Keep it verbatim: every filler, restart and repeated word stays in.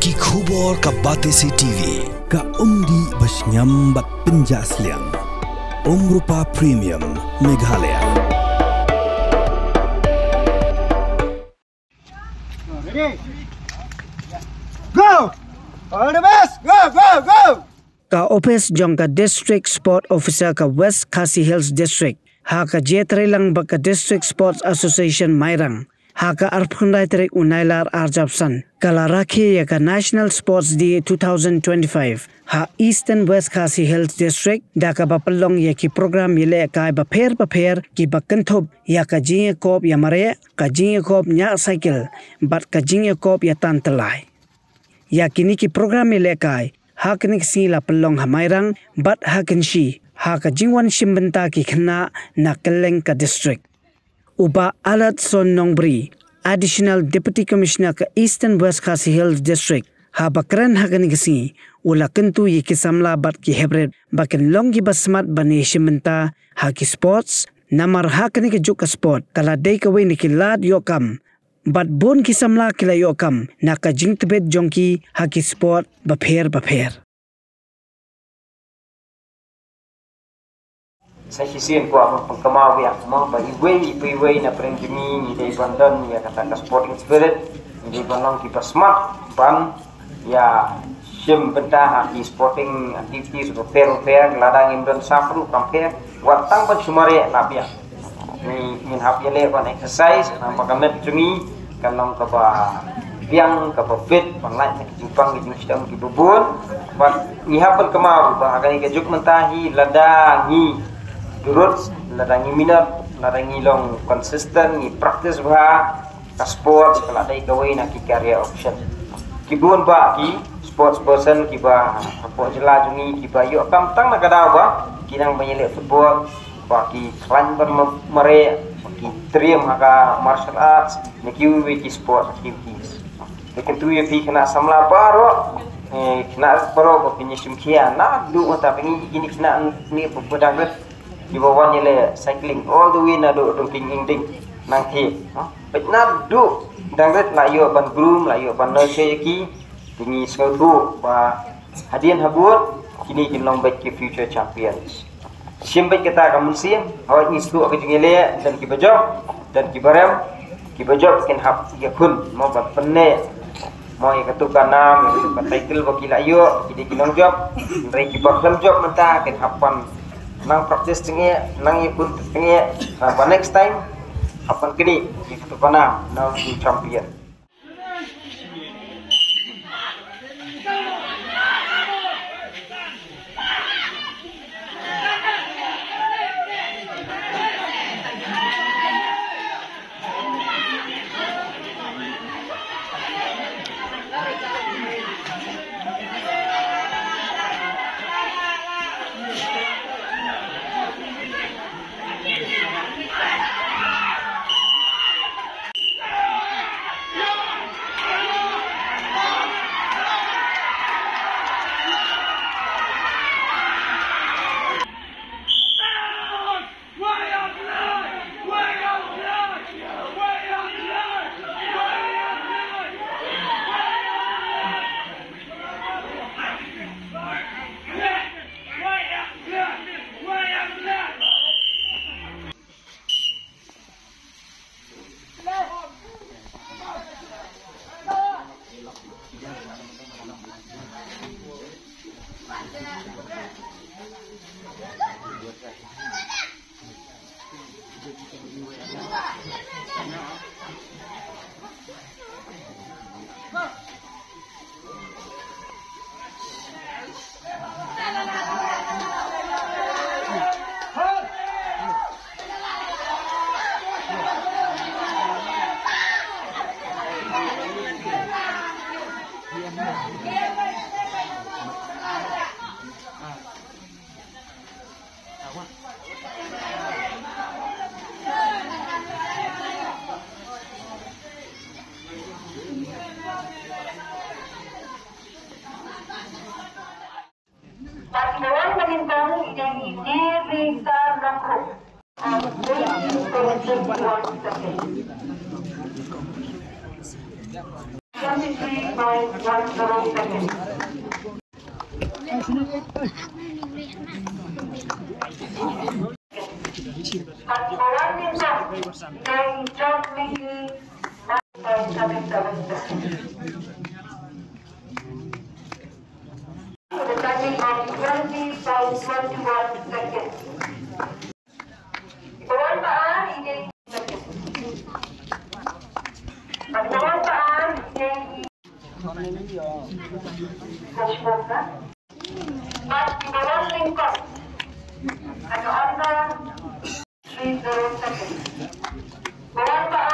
Ki khubor ka Batesi T V. Ka umdih ba shngiam bad pynjah sliang. Umrupa Premium Meghalaya. Ready? Go! All the best! Go, go, go! Ka ophis jong ka District Sport Officer ka West Khasi Hills District, ha ka jingïatreilang bad ka District Sports Association Mairang, ha ka arphew khyndai tarik u Nailar arphew san, ka la rakhe ïa ka National Sports Day two thousand twenty-five ha Eastern West Khasi Hills District, da kaba pynlong ïa ki program ïalehkai bapher bapher kiba kynthup ïa ka jingïakop ïa mareh, ka jingïakop ñiah cycle bad ka jingïakop ïa tan tylli. Ïa kine ki program ïalehkai ha kine ki sngi la pynlong ha Mairang bad ha Kynshi, ha ka jingwan shim bynta ki khynnah na kylleng ka district. U Bah Aladson Nongbri, Additional Deputy Commissioner ka Eastern West Khasi Hills District, haba kren ha kine ki sngi, u la kyntu ïa ki samla bad ki heprit ba kin long kiba smat ban ïashim bynta ha ki sports, namar ha kane ka juk ka sport ka la dei kawei na ki lad ïoh kam, bad bun ki samla ki la ïoh kam na ka jingtbit jong ki ha ki sport bapher bapher. Sa shisien kwah ban pynkynmaw ïa ka, mo, ba iwei pa iwei na pdeng jong ngi ngi dei ban don ïa kata ka sporting spirit, ngi dei ban long kiba smat ban ïashim bynta ha ki sporting activities bapher bapher, lada ngim don sap ruh kam pher, wat tang ban shu mareh la biang. Ngi, ngin hap ïaleh ban exercise, namar ba ka met jong ngi kan long kaba biang, kaba fit, ban lait na ki jingpang ki jingshitom kiba bun. Bad ngi hap ban kynmaw ba ha kane ka juk mynta hi, lada ngi turut, lada ngi minot, lada ngi long consistent, ngi practice bha, ka sport ka la dei kawei na ki career option. Ki bun bah ki sports person kiba hapoh jylla jong ngi kiba ïoh kam tang na ka daw ba ki nang ban ïaleh football, ba ki khlaiñ ban ma-, mareh, ba ki triem ha ka martial arts, ne kiwei ki sports activities. Te kyntu ïa phi khynnah samla baroh, eh, khynnah baroh ba phin ïashim khia naduh mynta, phi ngi kine khynnah ne ba dang rit, kiba wan ïaleh cycling all the way naduh Dongking Ingding Nangthie, ha? Peit naduh dang rit la ïoh ban groom, la ïoh ban nurture ïa ki. Te ngi sngewthuh ba hadien habud kine kin long beit ki future champions. Shim beit kata ka mynsiem, hooid ngi sngewthuh ka jingïaleh, don kiba jop, don kiba rem, kiba jop kin hap ïakhun, mo, ban pynneh, mo, ïa katu ka nam, ïa katu ka title ba ki la ïoh, ki dei ki nongjop, hynrei kiba khlem jop mynta kin hap ban nang practice tyngeh, nang ïakhun tyngeh, nang ba next time hap ban knieh ïa katu ka nam, nang ïa champion. Twenty-three point one zero seconds. But Bhawan Nimsong, they jump quickly, nine point seven seven seconds. With a timing of twenty point twenty-one seconds. Bhawan Baar, ine. Bhawan Baar, ine. But Bhawan Lyngkot, and under three zero seconds. Bhawan Baar.